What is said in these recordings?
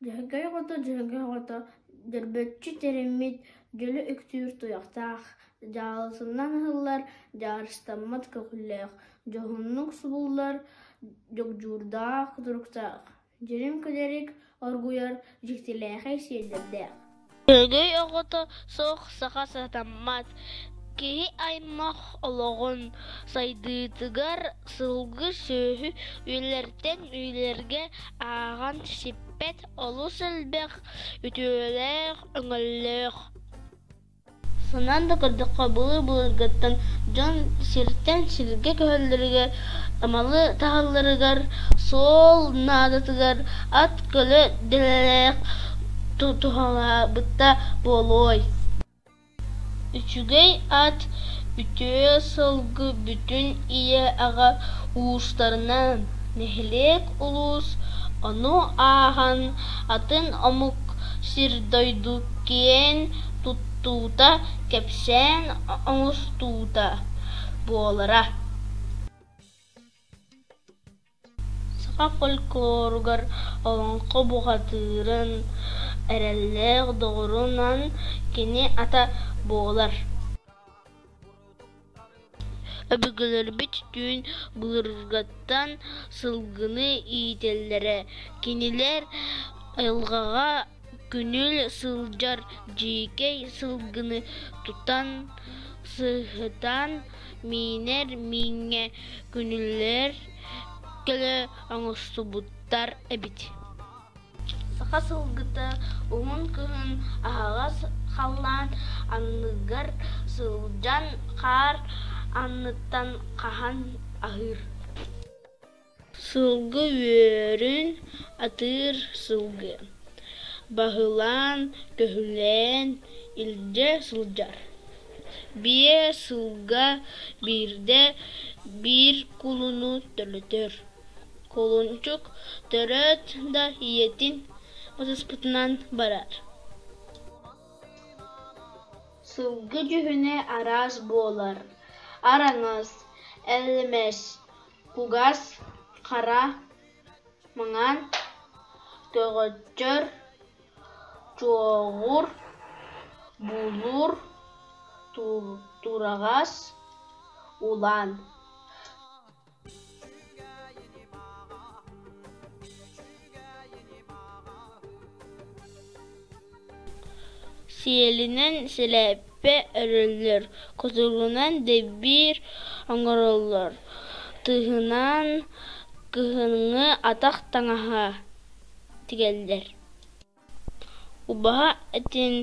Дьөһөгөй оҕото, дьөһөгөй оҕото дьөрбөччү тэриммит, дьөлө үктүүр туйахтаах, дьаалысынан ыһыллар дьаарыстаммат көҕүллээх, дьоһуннук субуллар дьогдьуурдаах кутуруктаах, дьирим күдэрик оргуйар дьиктилээхэй сиэллэрдээх. Дьөһөгөй оҕото суох саха сатаммат, киһи аймах олоҕун сайдыытыгар сылгы сүөһү үйэлэртэн үйэлэргэ ааҕан сиппэт олус элбэх үтүөлээх, өҥөлөөх. Санаан да көрдөххө, былыр-былыргыттан дьон сиртэн сиргэ көһөллөрүгэр, малы таһалларыгар, суол наадатыгар ат көлө дэлэлээх туһалаабыта буолуой. Үчүгэй ат, үтүө сылгы бүтүн ийэ-аҕа уустарынан, нэһилиэк, улуус, ону ааһан атын омук сир-дойду киэн туттуута, кэпсээн оҥостуута буолара. Саха фольклоругар олоҥхо бухатыырын эрэллээх доҕорунан кини ата буолар. Өбүгэлэрбит түүн былыргыттан сылгыны иитэллэрэ, кинилэр айылҕаҕа күнүл сылдьар дьиикэй сылгыны тутан, сыһытан миинэр мииҥҥэ күнүллэр көлө оҥостубуттар эбит. Саха сылгыта уһун кыһын аһаҕас халлаан анныгар сылдьан хаар анныттан хаһан аһыыр. Сылгы үөрүн атыыр сылгы баһылаан-көһүлээн илдьэ сылдьар. Биэ сылга биирдэ биир кулуну төлөтөр. Кулунчук төрөөт да ийэтин батыспытынан барар. Сылгы дьүһүнэ араас буолар: араҥас, элэмэс, кугас, хара, маҥан, көҕөччөр, чуоҕур, булуур, тураҕас, улаан. Сиэлинэн сэлээппэ өрөллөр, кутуругунан дэбиир оҥороллор, тыһынан кыһыҥҥы атах таҥаһа тигэллэр. Убаһа этин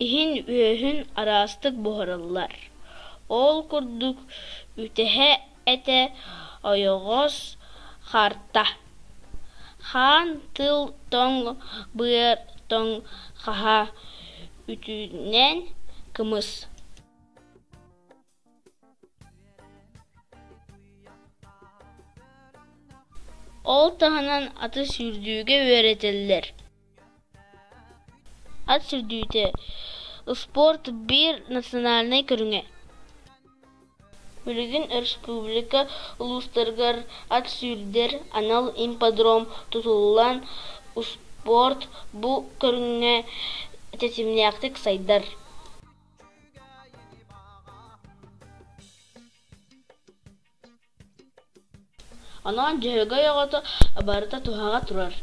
иһин-үөһүн араастык буһараллар, ол курдук үтэһэ этэ, ойоҕос, харта, хаан тыл тоҥ быар тоҥ хаһа үтүнэн кымыс. Ол таһынан аты сүүрдүүгэ үөрэтэллэр. Ат сүүрдүүтэ успуорт биир национальнай көрүҥэ. Билигин республика улуустарыгар ат сүүрдэр анал ипподром тутуллан, успуорт бу көрүҥэ тэтимнээхтик сайдар. Онон Дьөһөгөй оҕото барыта туһаҕа турар.